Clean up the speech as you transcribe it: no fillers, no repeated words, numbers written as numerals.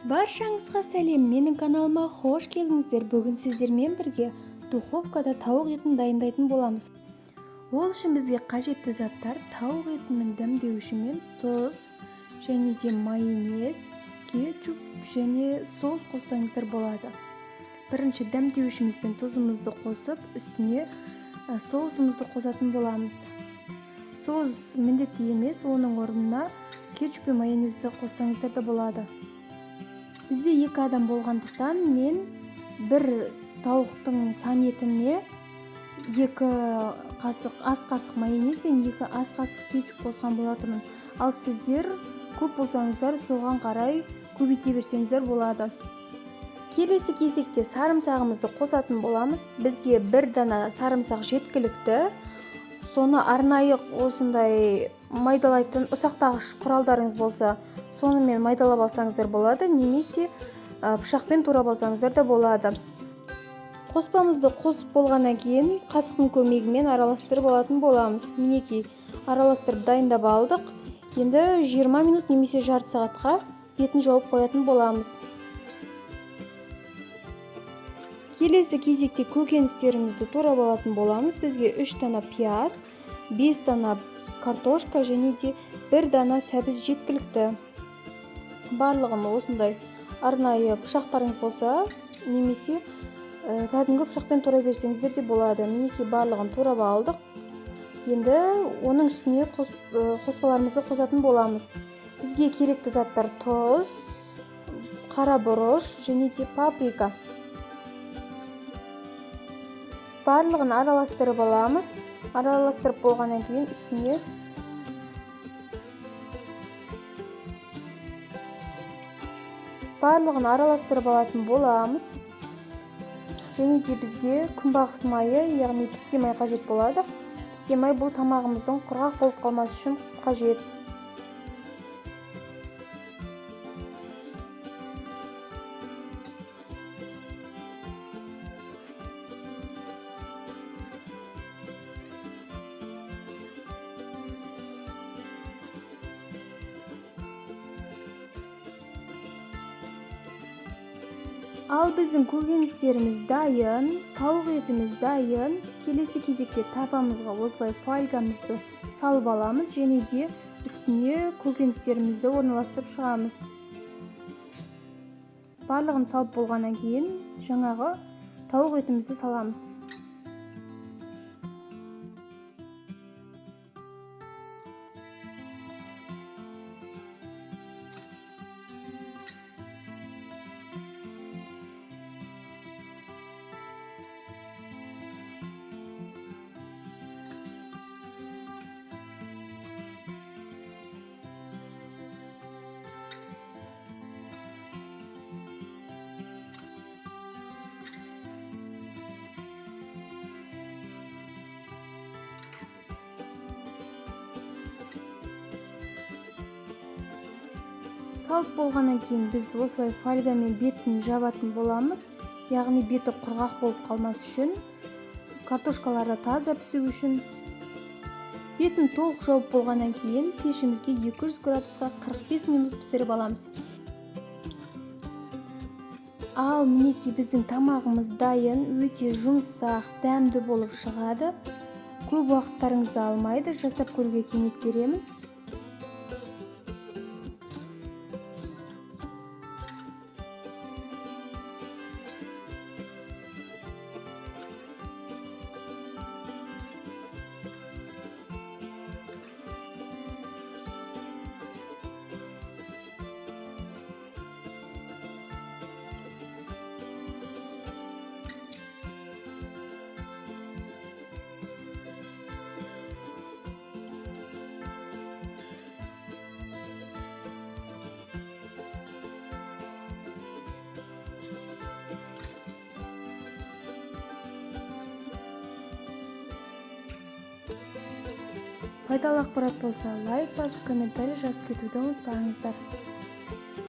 Баршаңызға сәлем, менің каналыма хош келдіңіздер. Бүгін сіздермен бірге духовкада тауық етін дайындайтын боламыз. Ол үшін бізге қажетті заттар: тауық етінің дәмдеуішімен тұз және де майонез, кетчуп және соус қоссаңыздар болады. Бірінші дәмдеуішімізбен тұзымызды қосып, үстіне соусымызды қосатын боламыз. Соус міндетті емес, оның орнына кетчуп пен майонезді қоссаңыздар да болады. Бізде екі адам болғандықтан мен бір тауықтың сан етіне 2 қасық ас қасық майонез бен 2 ас қасық кетчуп қосқан болатынмын. Ал сіздер көп болсаңыздар, соған қарай көбейте берсеңіздер болады. Келесі кезекте сарымсағымызды қосатын боламыз. Бізге бір дана сарымсақ жеткілікті. Соны арнайы осындай майдалайтын ұсақтағыш құралдарыңыз болса, сонымен майдалап алсаңыздар болады, немесе пышақпен турап алсаңыздар да болады. Қоспамызды қосып болғаннан кейін қасықтың көмегімен араластырып алатын боламыз. Мінекей, араластырып дайындап алдық. Енді 20 минут немесе жарты сағатқа бетін жауып қоятын боламыз. Келесі кезекте көкөністерімізді турап алатын боламыз. Бізге 3 дана пияз, 5 дана картошка және де 1 дана сәбіз жеткілікті. Барлығын осындай арнайы пышақтарыңыз болса, немесе кәдімгі пышақпен турай берсеңіздер де болады. Мінекей, барлығын турап алдық. Енді оның үстіне қоспаларымызды қосатын боламыз. Бізге керекті заттар: тұз, қара бұрыш және де паприка. Барлығын араластырып аламыз. Араластырып болғаннан кейін үстіне барлығын араластырып алатын боламыз. Және де бізге күнбағыс майы, яғни пісте май қажет болады. Пісте май бұл тамағымыздың құрғақ болып қалмасы үшін қажет. Ал біздің көкөністеріміз дайын, тауық етіміз дайын. Келесі кезекте табамызға осылай фольгамызды салып аламыз және де үстіне көкөністерімізді орналастырып шығамыз. Барлығын салып болғаннан кейін жаңағы тауық етімізді саламыз. Салып болғаннан кейін біз осылай фольгамен бетін жабатын боламыз, яғни беті құрғақ болып қалмас үшін, картошкалары таза пісу үшін. Бетін толық жауып болғаннан кейін пешімізге 200 градусқа 45 минут пісіріп аламыз. Ал мінекей біздің тамағымыз дайын, өте жұмсақ, дәмді болып шығады. Көп уақыттарыңызды алмайды, жасап көруге кеңес беремін. Пайдалы ақпарат болса, лайк басып, комментарий жазып кетуді ұмытпаңыздар.